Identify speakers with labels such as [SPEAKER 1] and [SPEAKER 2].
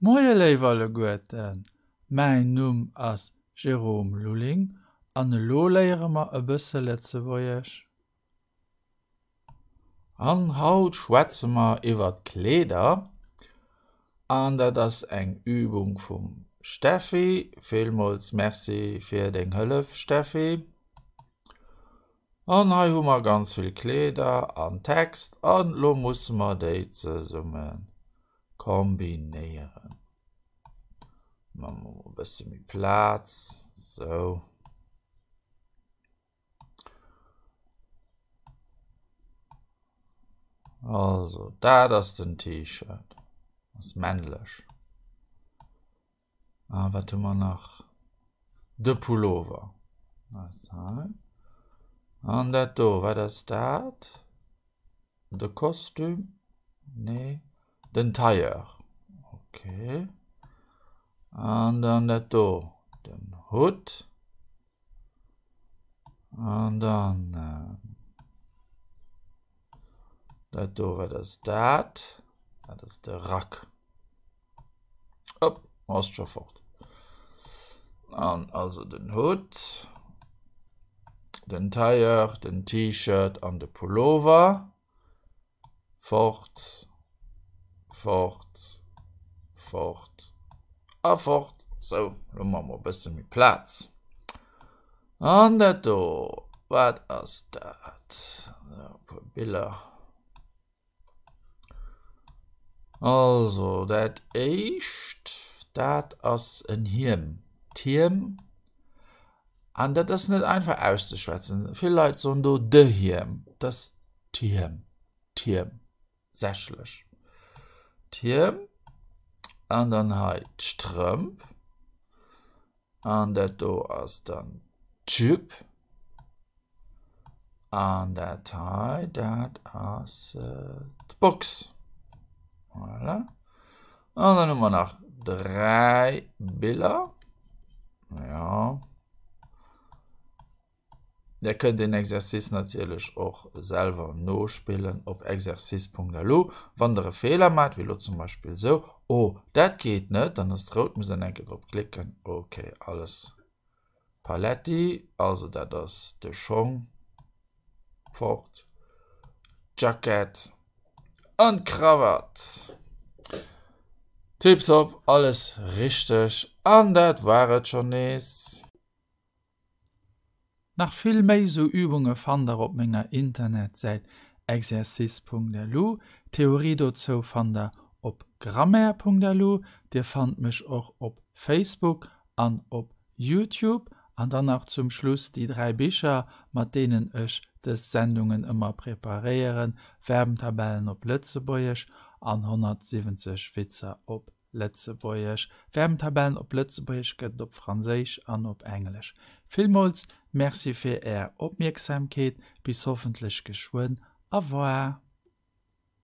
[SPEAKER 1] Moie léif alleguerten, mäin Numm ass Jérôme Lulling an elo léiere mer e bësse Lëtzebuergesch.
[SPEAKER 2] An haut schwätze mer iwwert Kleeder an dat ass eng Übung vum Steffi. Villmools Merci fir deng Hëllef Steffi. An hei hu mer ganz vill Kleeder an Text an lo musse mer déi zesumme kombinéieren. Maache mer mol e bësse méi Plaz, sou. Also dat ass den T-Shirt, ass männlech. Ah, wat hu mer nach? De Pullover. Ass hei. An dat do, wat ass dat? De Kostüm? Nee. Den Tailleur. Okay. An dann dat do, den Hutt. An dann äh, dat do, wat ass dat? Dat ass de Rack. Op, ass scho fort. An also den Hutt, den Tailleur, den T-Shirt an de Pullover. Fort, fort, fort a fort. Sou, lo maache mer e bësse méi Plaz. An dat do, wat ass dat? E puer Biller. Also, dat éischt, dat ass en Hiem. D'Hiem, an dat ass net einfach auszeschwätzen. Vill Leit soen do de Hiem. Dat ass D'Hiem, d'Hiem, sächlech d'Hiem an dann hei d'Strëmp an dat do ass dann d'Jupe an dat hei dat ass d'Box. Voilà. An dann hu mer nach 3 Biller. Ja. Dir kënnt den Exercice natierlech och selwer nospillen op exercice.lu. Wann der e Feeler maacht, wéi elo zum Beispill esou, Oh, dat geet net, dann ass et rout, musst der eng Kéier drop klicken. Ok, alles paletti. Also dat ass de Schong fort, d'Jackett an d'Krawatt. Tiptop, alles richteg. An dat war et schonn nees.
[SPEAKER 1] Nach vill méi sou Übunge fannt der op menger Internetsäit exercice.lu. D'Theorie dozou fannt der op grammaire.lu. Dir fannt mech och op Facebook an op Youtube. An dann nach zum Schluss déi 3 Bicher, mat deenen ech dës Sendungen ëmmer preparéieren, Verbentabellen op Lëtzebuergesch an 170 Witzer op Lëtzebuergesch. Verbentabellen op Lëtzebuergesch gëtt et op Franséisch an op Englesch. Villmools Merci fir Är Opmierksamkeet. Bis hoffentlech geschwënn. Au revoir.